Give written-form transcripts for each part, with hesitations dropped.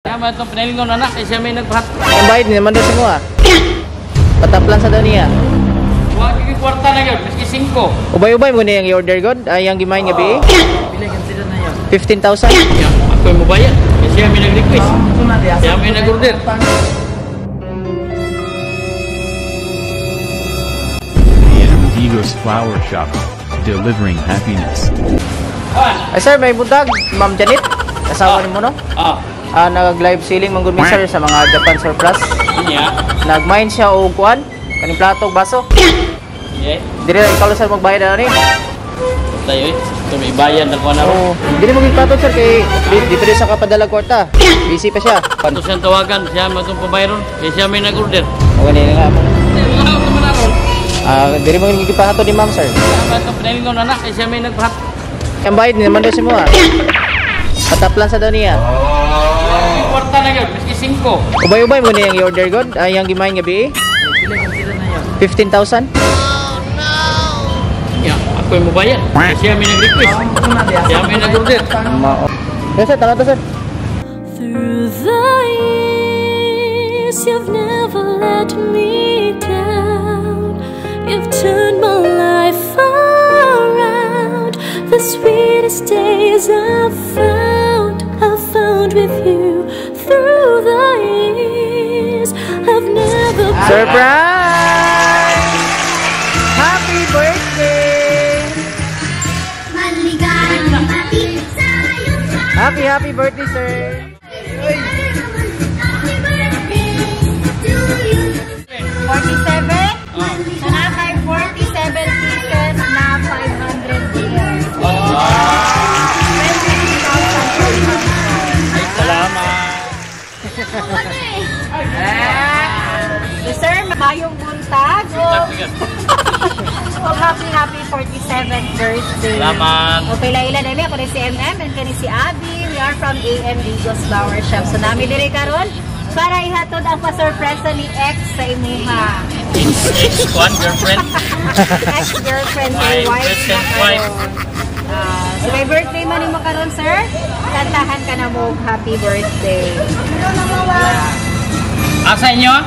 Tama itong pinalingon anak, kaya siya may nagpahat. Ang bayad ni naman daw sa mga. Pataplan sa daw niya. Huwag yung kwarta na yun, maski 5. Ubay-ubay mo niyang i-order god. Ay, ang gimain gabi. 15,000. Ako yung mubayad. Kaya siya may nag-request. Siya may nag-order. AM Digos Flower Shop, delivering happiness. Ay sir, may buntag. Ma'am Janet. Asawa ni mo, no? Ah, Ah, nag-live selling manggod mi sir sa mga Japan surplus. niya. Nag-mine siya og kuan, kaning plato ug baso. Yeah. Dili lang ikaw lang sir magbayad ana ni. Tayo eh. Ito may bayan na kuha na ron. Oo. Dili mo plato sir kay di pa sa kapadala kwarta. Busy pa siya. Ito siyang tawagan, siya matong pabayron. Kaya siya may nag-order. O gani nga mo. Wala ko naman aron. Ah, dili mo gipahatod ni ma'am sir. Tama itong pinalingon anak, kaya siya may nagpahat. Ang bayad ni naman daw sa mga. Pataplan sa daw niya. Huwag yung kwarta na yun, maski 5. Ubay-ubay mo niyang i-order god. Ay, ang gimain gabi. 15,000. Yeah, ako yung mubayad. Kaya siya may nag-request. Siya may nag-order. Mao. Yes sir, tama to sir. Through the years, you've never let me down. You've turned my life around. The sweetest days I've found with you. Through the years, I've never been. Surprise! Happy birthday! Maligayang bati sa'yo. Happy, happy birthday, sir! Happy birthday to you. 47? So, naka 47 pieces na 500 bills. 23,400. Ay, salamat. So, sir, mayong buntag. O happy, happy 47th birthday. Salamat. O, pila-ila na ako ni si MM and kani si Abby. We are from AM Digos Flower Shop. So, nami diri karon para ihatod ang pasurpresa ni ex sa imuha. Ex-one girlfriend. Ex-girlfriend My or wife na present wife. karon. Ah, so may birthday man nimo karon, sir. Kantahan ka na mo og happy birthday. Asa inyo ah?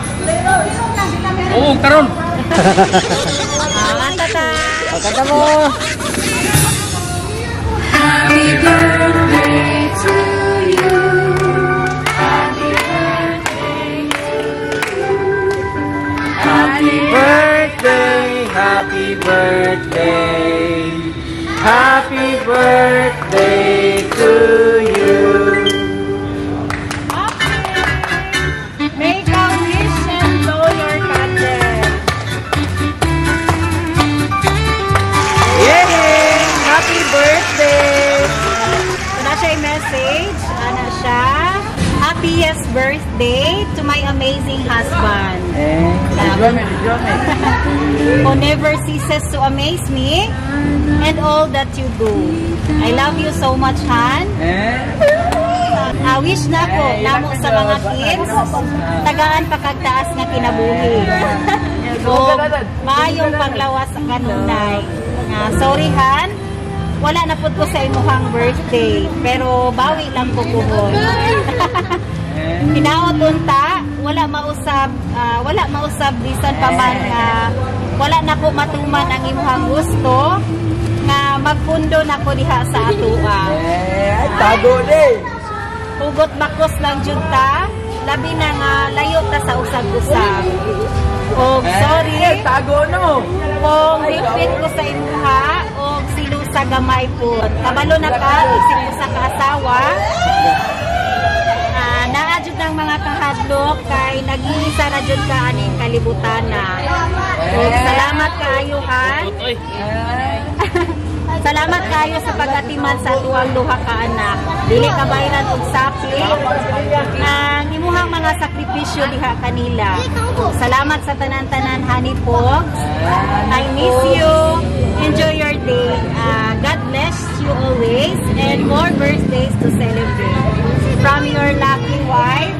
Oo, karon. Ah, kanta ta. O, kanta mo! Happy birthday to you. Happy birthday to you. Happy birthday, happy birthday, happy birthday to you. Make a wish and blow your candle. Yay! Happy birthday! So, na siya yung message. Ana siya. Happiest birthday to my amazing husband. Eh, Who never ceases to amaze me and all that you do. I love you so much, Han. Wish na ko namo sa mga kids, tagaan pa kag taas nga kinabuhi. O maayong panglawas sa kanunay. Sorry Han, wala na pud ko sa imuhang birthday, pero bawi lang ko kuhon. Hinaot unta, wala mausab bisan pa man nga wala na ko matuman ang imuhang gusto nga magpundo na ko diha sa atoa. Eh, tago ni! Hugot bakos lang jud ta, labi na nga layo ta sa usag-usag. Og sorry Tago no! kung bitbit ko sa imuha og silusa gamay pud. Kabalo na ka isip usa ka asawa. Ah, naa jud ng mga kahadlok kay nag-iisa ra jud ka aning kalibutan na. Og salamat kaayo Han. Oy. Salamat kayo sa pag-atiman sa tuwang duha ka anak. Dili ka bayran og sapi ang imuhang mga sakripisyo diha kanila. Salamat sa tanan-tanan, Honey Pogs. I miss you. Enjoy your day. God bless you always and more birthdays to celebrate. From your lucky wife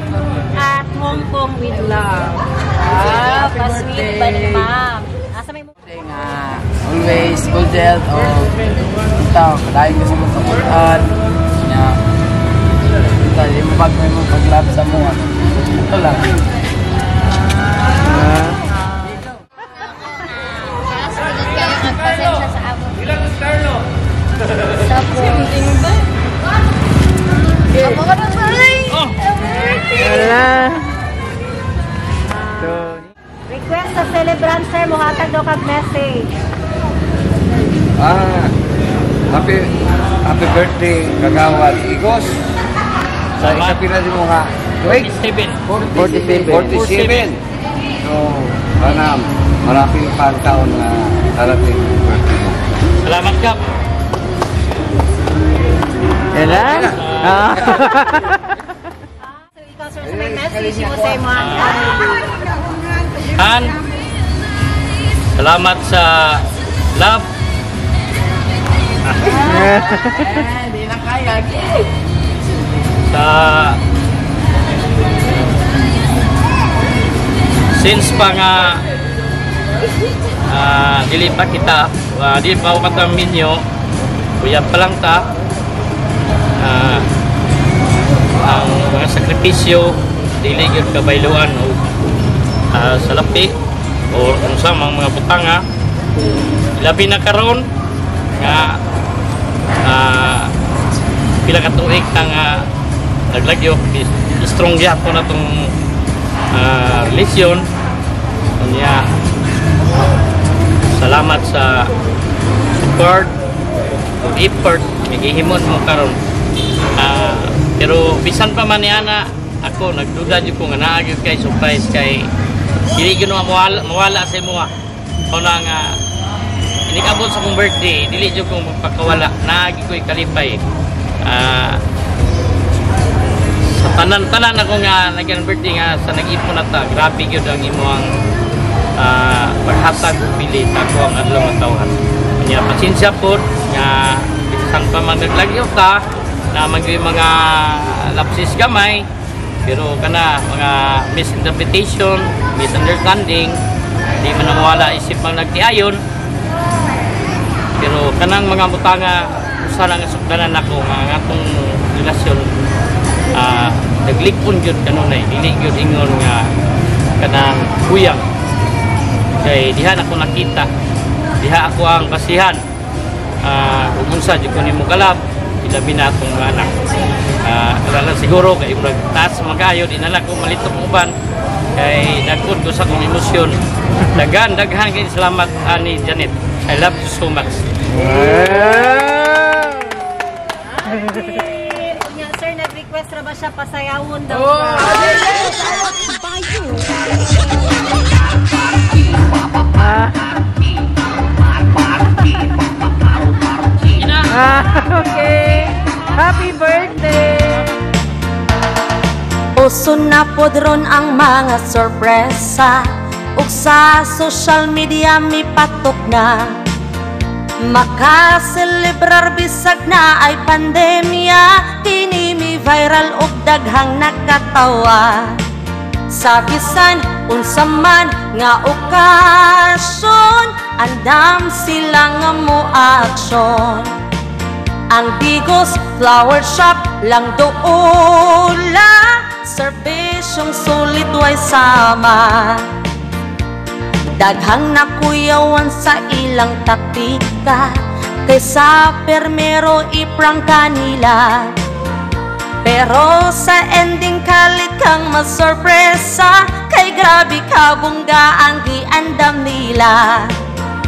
at Hong Kong with love. Ah, pa-sweet ba ni ma'am? Asa may Nga always good health o tao kadayon ka sa mga kabutan. Nya Basta di mo bago mo pag-love sa mo. Ito lang. Taas ulit kayo magpasensya sa amo. Tapos, amo ka na balay! Wala. So, Request sa celebrant, sir, muhatag daw kag message. Ah, happy happy birthday, Kagawad Igos. Sa Salamat. ikapila din mo nga. Wait, 7. 47. 47. So, sana maraming pang taon na darating yung birthday mo. Salamat, Kap. Wala? Ah. So ikaw, sir, sa may message mo sa imo ang Han, salamat sa love. Hindi na kaya. Sa since pa nga dili pa kita, dili pa ako kataminyo, uyab pa lang ta, ang mga sakripisyo dili gyud kabayluan o sa lapi or unsa mang mga butanga, labi na karon nga pila ka tuig ta nga naglagyo, strong gyapon na tong relasyon. Unya, salamat sa support ug effort nga gihimon mo karon. Pero bisan pa man ni ana, ako nagduda jud ko nga naa gyud kay surprise, kay dili gyud mawala, mawala sa imoha. Mao na nga inig-abot sa akong birthday, dili jud ko magpakawala, naa gyud ko'y kalipay. Sa tanan-tanan ako nga nag birthday nga sa nag-ipon na ta, grabe gyud ang imong paghatag ug pili sa ako ang adlaw nga tawhan. Unya, pasensya pod nga bisan pa man naglagyo ta na mag mga lapses gamay, pero kana mga misinterpretation, misunderstanding, di man na mawala isip mang nagtiayon. Pero kanang mga butanga usa lang nga sukdanan nako nga ang atong relasyon naglikpon gyud kanunay, dili gyud ingon nga kanang kuyang, kay diha na ako nakita, diha ako ang basihan kung unsa jud ko nimo kalab, ilabi na atong mga anak. Wala lang siguro kay murag taas magayo, di na lang ko malito kong uban kay dagkon ko sa akong emosyon. Daghan daghan kay salamat ani Janet. I love you so much. Wow! Unya, sir, nag-request ra ba siya pasayawon daw? Oh! Ah, okay. Happy birthday! Uso na pod ron ang mga sorpresa, ug sa social media mipatok na. Makaselebrar bisag na ay pandemya, kini mi viral ug daghang nakatawa. Sa bisan unsa man nga okasyon, andam sila nga mo aksyon. Ang Digos Flower Shop lang doula, serbisyong sulit way sama. Daghang nakuyawan sa ilang taktika, kaysa permero iprangka nila. Pero sa ending kalit kang masorpresa, kay grabe kabungga ang giandam nila.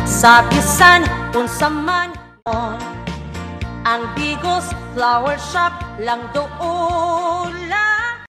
Sa bisan unsa man, ang Digos Flower Shop lang doula.